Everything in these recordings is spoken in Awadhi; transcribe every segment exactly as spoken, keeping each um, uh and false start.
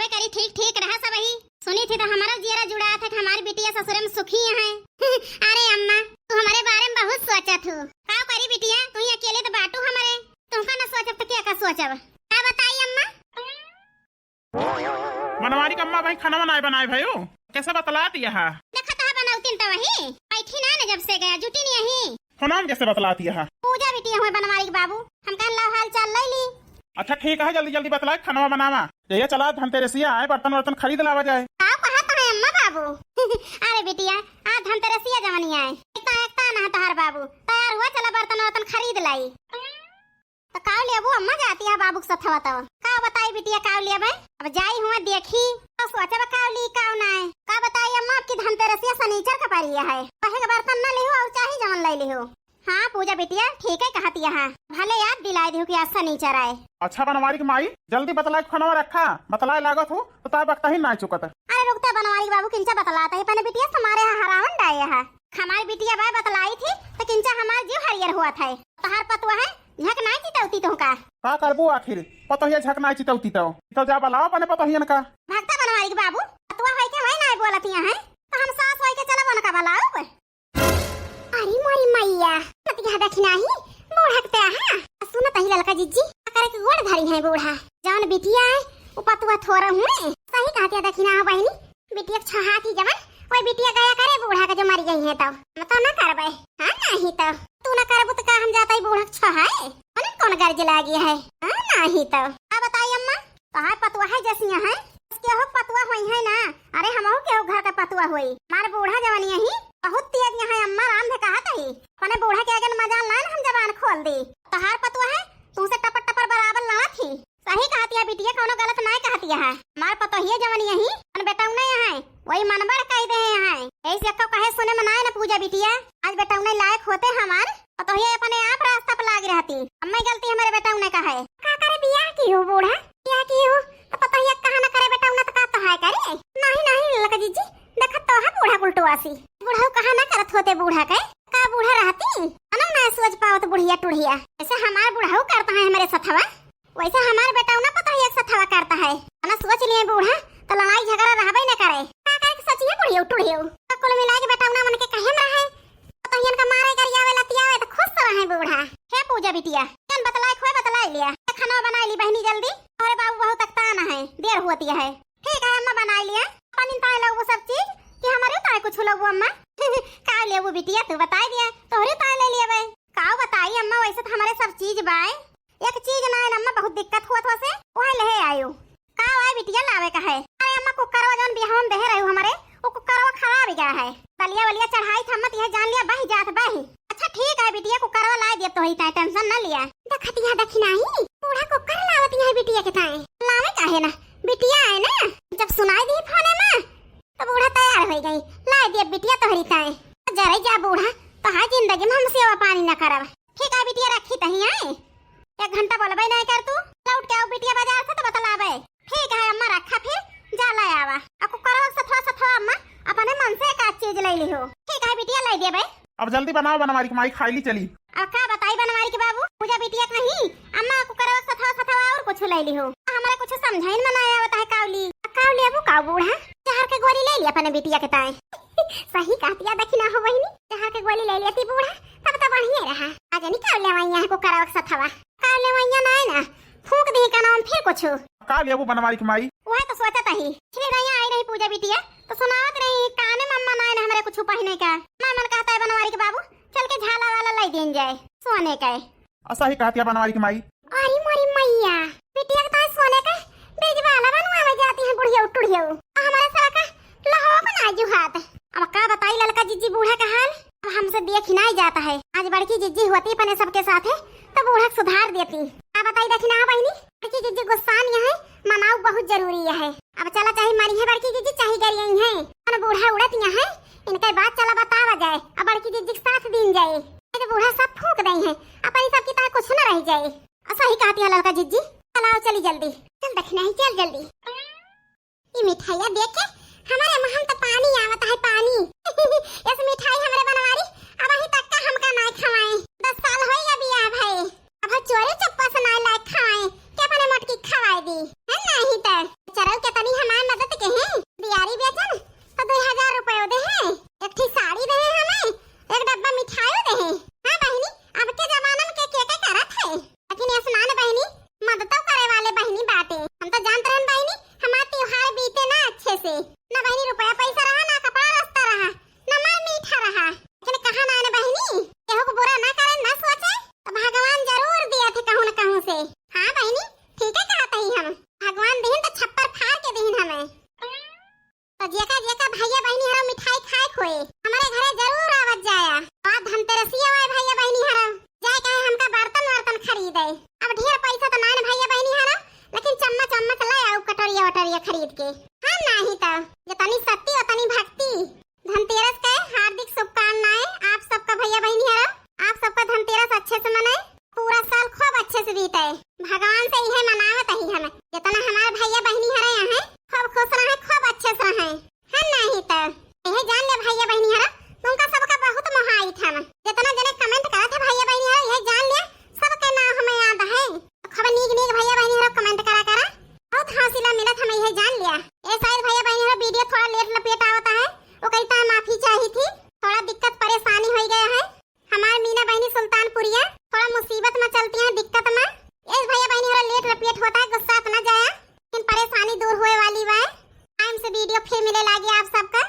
अबे करी ठीक ठीक रहा सबही। सुनी थी तो हमारा जियरा जुड़ात है कि हमारी बिटिया ससुरे में सुखी है। अरे अम्मा, तू हमारे बारे में बहुत सोचत हो। का करी बिटिया, तू ही अकेले तो बाटू हमारे, तुमका ना सोचब तो क्या का सोचब? का बताई अम्मा? बनवारी के अम्मा भाई खाना बनाए बनाए भयो, कैसे बतलात यहा? देखत है बनौतिन तो वही बैठी ना न जब से गया जुटी नहीं यही। फोन में कैसे बतलात यहा? पूजा बिटिया हुए बनवारी के बाबू, हम कहन लाओ हाल चाल ले ली। अच्छा ठीक है, जल्दी जल्दी बतलाए खाना बनावा। जहिया चला धनतेरसिया आए, बर्तन वर्तन खरीद लावा जाए। का कहत है अम्मा बाबू? अरे बिटिया, आज धनतेरसिया जवनी आए, एकता एकता ना तहार बाबू, तैयार हुआ, चला बर्तन वर्तन खरीद लाई। तो काव लेबू अम्मा जाती है बाबू के सथवा तो? का बताई बिटिया काव लेबे? अब जाई हुआ देखी तो सोचब काव ली काव नाय। का बताई अम्मा, अब की धनतेरसिया सनीचर का परिया है, कहे के बर्तन न लिहो और चाहे जवन ले लिहो। हाँ पूजा बिटिया ठीक है कहत यहा, भले याद दिलाए दिहो कि आज सनीचर आए। अच्छा बनवारी के माई, जल्दी बतलाए के फोनवा रखा, बतलाए लागत हो तो तार वक्त ही ना चुकत। अरे रुकते बनवारी के बाबू, किंचा बतलात है पने बिटिया तुम्हारे यहाँ हरावन डाए है। हमारी बिटिया बाय बतलाई थी तो किंचा हमार जीव हरियर हुआ था। तहार पतुआ है झक नाई चितौती तो का? का करबू आखिर, पतोहिया झक नाई चितौती तो। तो जा बलाओ अपने पतोहियन का। भक्ता बनवारी के बाबू, पतुआ होई के वही नाई बोलत यहाँ है, तो हम सास होई के चलब उनका बलाओ। अरे मोरी मैया, पतिया देखी नाही, बूढ़ा के प्याहा। सुनत ही ललका जिज्जी, करे के गोड़ धरी है बूढ़ा। जौन बिटिया है, वो पतुआ थोड़ा हुए। सही कहतिया देखी ना हो बहिनी, बिटिया के छहात ही जवन, ओए बिटिया गया करे बूढ़ा के जो मरी गई है तो। हम तो ना करबे। हाँ नाही तो। तू ना करबू तो का हम जाता ही बूढ़ा के छहाए? उन्हें कौन गर्ज लागी है? हाँ नाही तो। का बताई अम्मा? तोहार पतुआ है जैसी है, केहू पतुआ होई है ना। अरे हमहू केहू घर के पतुआ होई। मार बूढ़ा जवनी ही बहुत तेज यहाँ अम्मा राम धे कहत ही। अपने बूढ़ा के आगे न मजाल ना हम जबान खोल दी। तोहार पतुआ है, तुमसे टपर टपर बराबर लड़त ही। सही कहतिया बिटिया, कौनो गलत नाय कहतिया है। हमार पतोहिया जवन यही, अपन बेटौने यहाँ, वही मनबड़ कह दे यहाँ। ऐसे अक्का कहे सुने में नाय न पूजा बिटिया, आज बेटौने लायक होते हमार पतोहिया अपने आप रास्ता पर लाग रहती। अम्मा गलती हमारे बेटौने का है। का करे बियाह की हो बूढ़ा, बियाह की हो तो पतोहिया कहा न करे बेटौना तो का तो है करे। नहीं नहीं ललका जिज्जी, देखत तो है बूढ़ा उल्टो आसी। बूढ़ा कहा न करत होते बूढ़ा के, का बूढ़ा रहती, अनम ना सोच पावत बुढ़िया टुढ़िया। ऐसे हमार बूढ़ा करता है हमारे सथवा। वैसे हमार बेटौना पतोहिया के सथवा करता है। अना सोच लिए बूढ़ा, तो लड़ाई झगड़ा रहबे न करे। का करे के सोचिए बुढ़ियो टुढ़ियो? तो कुल मिला के बेटौना मन के कहे में रहे। पतोहियन का मारे गरियावे लतियावे तो खुश तो रहे बूढ़ा। हे पूजा बिटिया, जन बतलाए खोए बतलाए लिया। खाना बनाए ली बहनी जल्दी। अरे बाबू बहुत अकतान है, देर होती है। ठीक है अम्मा बनाए लिया। अपन इन ताए लोग वो सब चीज कि हमारे ताए कुछ लोग वो अम्मा। का लेबू बिटिया तू बताए दिया, तोहरे ताए ले लिया बे। का बताई अम्मा, वैसे तो हमारे सब चीज बाए। एक चीज ना है अम्मा, बहुत दिक्कत हुआ था से, वह ले आयो। का आए बिटिया लावे का है? अरे अम्मा कुकरवा जौन बिहाव में देहे रहू हमारे, वो कुकरवा खराब ही गया है। बलिया वलिया चढ़ाई था मत, यह जान लिया बही जात बही। अच्छा ठीक है बिटिया, कुकरवा ला दिया तोहरी ताए, टेंशन ना लिया। देखत यहाँ देखी नाही, बूढ़ा कुकर लावत यहाँ बिटिया के ताए। लावे का है ना, बिटिया आए ना, जब सुनाई दी फोने में, तो बूढ़ा तैयार हो गई। ला दिया बिटिया तोहरी ताए। जरे जा बूढ़ा, तोहार जिंदगी में हम सेवा पानी न करब। ठीक है बिटिया, रखी तही आए। एक घंटा बोलबे नहीं कर तू, लौट के आओ बिटिया बाजार से तो बतलावे। ठीक है अम्मा, रखा फिर, जा ले आवा। आ कुकरवा सथवा सथवा अम्मा अपने मन से एक आध चीज ले ली हो। ठीक है बिटिया, ले देबे। अब जल्दी बनाओ बनवारी के माई, खाई ली चली। अब का बताई बनवारी के बाबू, पूजा बिटिया कहीं अम्मा कुकरवा सथवा सथवा और कुछ ले ली हो। हमारे कुछ समझाइन में ना आवत है कावली। काव लेबू काव बूढ़ा, जहर के गोली ले ली अपने बिटिया के ताए। सही कहतिया देखी ना हो बहिनी, जहर के गोली ले लेती बूढ़ा, तब तो बढ़िया रहा। आज निकाल ले वही यहाँ कुकरवा सथवा। का लेवैया नाय ना, फूंक दे का नाम फिर कुछ। का लेबू बनवारी के माई? वह तो सोचत ही। छिड़े रही आई रही पूजा बिटिया, तो सुनावत रही, काने मम्मा नाय ना हमरे कुछ पहने का। मैं मन कहता है बनवारी के बाबू, चल के झाला वाला लाई देन जाए, सोने का है। ऐसा ही कहतिया बनवारी के माई। अरे मोरी मैया, बिटिया के ताए सोने का बीज वाला बनवावे जाती है बुढ़िया टुढ़िया। आ हमारे सारा का लहवा बना जुहात। अब का बताई ललका जिज्जी बूढ़ा का हाल, अब हमसे देख ही नहीं जाता है। आज बड़की जिज्जी होती अपने सबके साथ है तो बूढ़ा के सुधार देती। का बताई देखी ना बहिनी, बड़की जिज्जी गुस्सान यहाँ है, मनाऊ बहुत जरूरी है। अब चला चाहे मरी है बड़की जिज्जी चाहे गरियई है, अपन बूढ़ा उड़त यहाँ है, इनके बात चला बतावा जाए, अब बड़की जिज्जी के साथ दीन जाए। ये तो बूढ़ा सब फूंक दई है, अपन सबकी तरह कुछ न रह जाए। आ सही कहतिया ललका जिज्जी, चलाओ चली जल्दी, चल दखिना ही चल जल्दी। ई मिठाइया देख के हमारे मुंह में तो पानी आवत है, पानी। इस मिठाई हमरे बनवारी अब अभी तक का हमका नाय खवाए। दस साल होई गया बियाह भए, अब चोरी चुप्पा से नाय लायक खवाए, के अपने मोटकी खवाए दी, है नहीं तो। चरल के तनी होए, हमरे घरे जरूर आवत जाया। आज धनतेरसिया आए भैया बहिनी हरा, जाए कहे हमका बर्तन वर्तन खरीदे। अब ढेर पैसा तो नाइन भैया बहिनी हरा, लेकिन चम्मच वम्मच ले आऊ कटोरिया वटोरिया खरीद के। हाँ नाही तो, जितनी शक्ति उतनी भक्ति। धनतेरस के हार्दिक शुभकामनाएं आप सबका भैया बहिनी हरा। आप सबका धनतेरस अच्छे से मनाए, पूरा साल खूब अच्छे से बीते। भगवान से इहे मनावत ही हम, जितना हमारे भैया बहिनी हरे हैं खूब खुश रहे, खूब अच्छे से रहे। हम नाही तो यही जान ले भैया बहिनी हरा, तुमका सबका बहुत मोहाई था। जितना जने comment करत है भैया बहिनी हरा, यही जान ले सबके नाम हमें याद है। खूब नीक नीक भैया बहिनी हरा comment करा करा, बहुत हौसला मिलत हमें यही जान लिया। ए शायद भैया बहिनी हरा video थोड़ा late लपेट आवता है, ओकरी ता माफी चाही थी, थोड़ा दिक्कत परेशानी हो गया है। हमार मीना बहिनी सुल्तानपुरिया थोड़ा मुसीबत में चलती हैं, दिक्कत में। ए भैया बहिनी हरा late लपेट होता है, गुस्सा अपना जाया, लेकिन परेशानी दूर होए वाली बा। Time से video फिर मिले लागी आप सबका।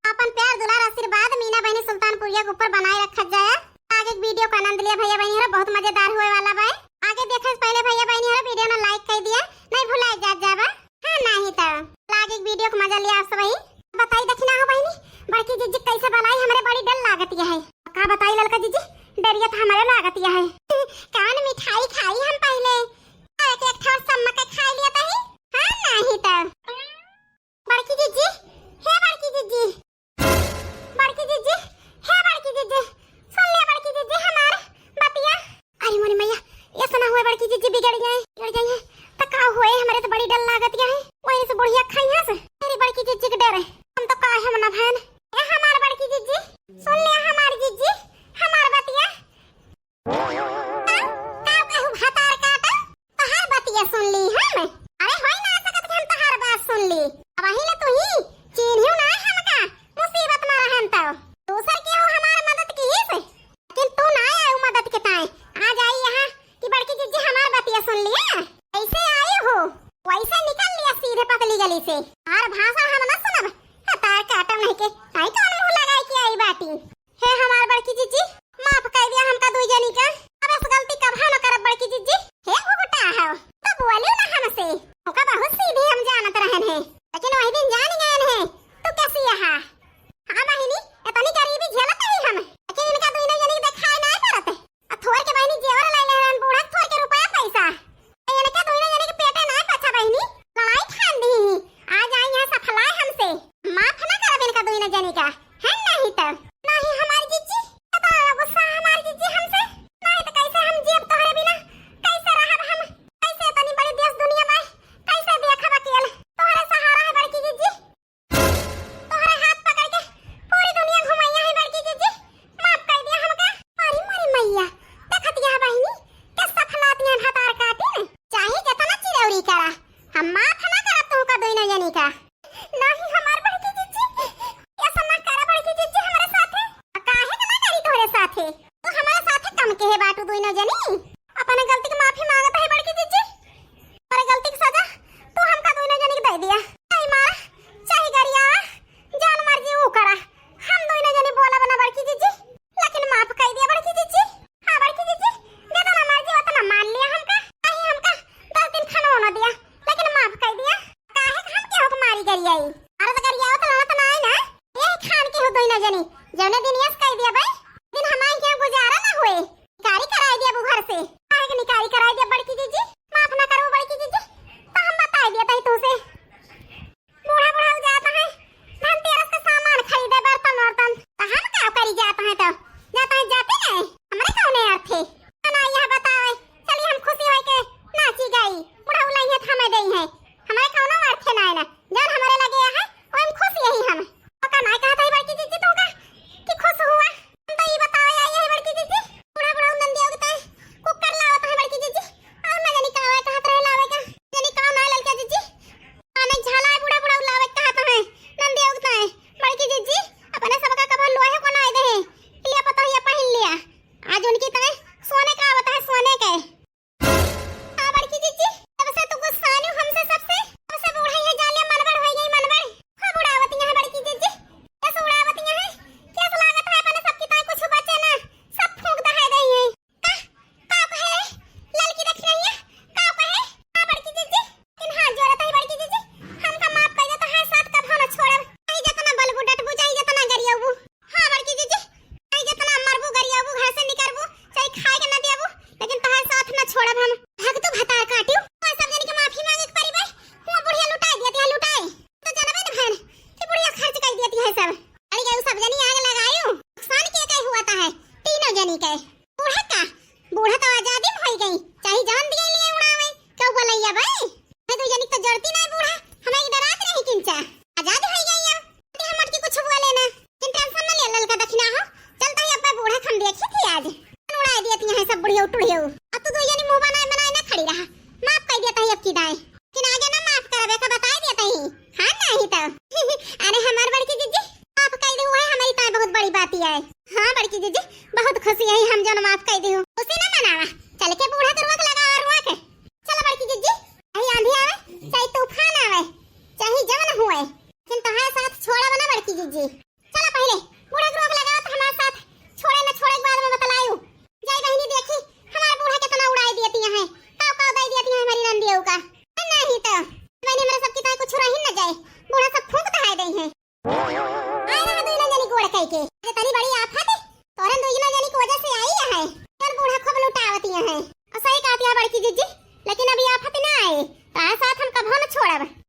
अपन प्यार दुलार आशीर्वाद मीना बहिनी सुल्तानपुरिया के ऊपर बनाए रखत जाया। आगे के video का आनंद लिया भैया बहिनी हरा, बहुत मजेदार होए वाला बा। आगे देखे से पहले भैया बहिनी हरा video ना like कर दिया, नहीं भुलाए जात जाबा। हाँ नाही तो आगे के video का मजा लिया आप सब। बताई दखिना हो बहिनी, बड़की जिज्जी कैसे बनाई, हमरे बड़ी डर लागत है। का बताई ललका जिज्जी, डरिया तो हमरे लागत है। कौन मिठाई खाई हम पहले, एक एक ठोर सम्मा के खा लिया तही। हाँ नाही तो बड़की जिज्जी, हे बड़की जिज्जी, बड़की जिज्जी, हे बड़की जिज्जी, सुन ले बड़की जिज्जी हमार बतिया। अरे मोरी मैया, ऐसा ना हुए बड़की जिज्जी बिगड़ जाए, बिगड़ जाए। तो का हुए, हमरे तो बड़ी डर लागत है। वही से बुढ़िया खाई है से, तेरी बड़की जिज्जी के डर है। हम तो का हम ना भैन। ए हमार बड़की जिज्जी, सुन ले हमार जिज्जी, हमार बतिया। का, का कहू भतार काटा? तोहार बतिया सुन ली हम। अरे होई ना सकत कि हम तोहार बात सुन ली। अब वही ले तू ही चीन्हियो ना हमका, मुसीबत में रहन तो। दूसर केहू हमार मदद किहिस, लेकिन तू ना आयू मदद के ताए। आ जाई यहाँ कि बड़की जिज्जी हमार बतिया सुन लिया। ऐसे आई हो, वैसे निकल लिया सीधे पतली गली से। और भाषा हम ना सुनब। भतार काटम नहीं के, आई कौन मुँह लगाई के आई बाटी। हे हमार बड़की जिज्जी, माफ कर दिया हमका दुई जनी का। अब ऐस गलती कबहू न करब बड़की जिज्जी। हे घुघुटा हो, तो बोलियो ना हमसे। ओका बहुत सीधी हम जानत रहन है, लेकिन वही दिन जान गए हैं तू कैसी यहाँ। हाँ बहिनी, इतनी गरीबी झेलत ही हम, लेकिन इनका दुइनो जनी के देखाए ना पड़त। आ थोर के बहिनी जेवर ले ले रहन बूढ़ा, थोर के रुपया पैसा। ए, इनके दुइनो जने के पेटे ना पचा बहिनी, लड़ाई ठान दी ही। आ जाई यहाँ सफलाए हमसे, माफ ना करब इनका दुइनो जने का, है नहीं तो। नहीं हमारी जिज्जी, इतना गुस्सा हमारी जिज्जी हमसे, नहीं तो कैसे हम जियब तोहरे बिना, कैसे रहब हम, कैसे इतनी बड़ी देश दुनिया में, कैसे देखब अकेल, तोहरे सहारा है बड़की जिज्जी। तोहरे हाथ पकड़ के पूरी दुनिया घुमैया है बड़की जिज्जी, माफ कर दिया हमका। अरे मोरी मैया, देखत यह बहिनी के सफलात यहाँ भतार काटे न, चाहे जितना चिरौरी करा, हम माफ ना करब तुमका दुइनो जनी का। नहीं हमार बड़की जिज्जी, ऐसा ना करा बड़की जिज्जी हमरे साथे। आ काहे के ना करी तोहरे साथे? तू हमरे साथे कम के है बाटू दुइनो जनी। अपने गलती के माफी मांगत है बड़की जिज्जी। अरे गलती के सजा तू हमका दुइनो जनी के दे दिया। चाहे मारा, चाहे गरियावा, जौन मर्जी ऊ करा, हम दुइनो जनी बोलब ना बड़की जिज्जी, लेकिन माफ कर दिया बड़की जिज्जी। हाँ बड़की जिज्जी, जितना मर्जी उतना मान लिया हमका, चाहे हमका दस दिन खाना ना दिया, लेकिन माफ कर दिया। काहे के हम केहू के मारी गरियाई? अरे तो गरियावा तो लड़त ना आई ना, यही खान के हो दुइनो जनी, जौने दिन यस कर दिया भाई, दिन हमारे केहू गुजारा ना हुए। कारी कराई दिया अब घर से। काहे के निकारी कराई दिया बड़की जिज्जी? माफ ना करबो बड़की जिज्जी, तो हम बताई दिया तही तुमसे। बूढ़ा बूढ़ा हो जाता है, धनतेरस का सामान खरीदे, बर्तन वर्तन, तो हम का करी जाता है, तो जाता है जाते नहीं, हमरे कौने अर्थ है? ना यहाँ बतावे, चली हम खुशी होई के नाची गाई, बूढ़ा उलाई है, हमें दई है, हमरे कौनो अर्थ है ना, ना, जौन हमरे लगे है, वो हम खुश यही हम। ओका ना कहत है बड़की जिज्जी तुमका कि खुश हुआ, हम तन माफ कइ दिहु। उसे ना मनावा, चल के बूढ़ा के रोक लगावा, रोक। चल बड़की जिज्जी, चाहे आंधी आवे, चाहे तूफान आवे, चाहे जवन हुए, लेकिन तोहार साथ छोड़ब ना बड़की जिज्जी। चल पहिले बूढ़ा के रोक लगावा, तो हमार साथ छोड़े न छोड़े के बाद में बतलायू। जाई बहिनी देखी, हमार बूढ़ा केतना उड़ाई दियती हैं, काव काव दई दियती हैं हमारी नंदियों का। नहीं तो बहिनी, हमरा सबकी तो कुछ रही न जाए, बूढ़ा सब फूंक दहाई दई हैं। आए रहा दुइनो जनी गोड़ कइ के। अरे तनी बड़ी आफत है, तोरन दुइनो जनी की वजह से आई है। तोर बूढ़ा खूब लुटावती है। और सही कहती है बड़की जिज्जी, लेकिन अभी आफत ना आए, तो आ साथ हम कभो न छोड़ब।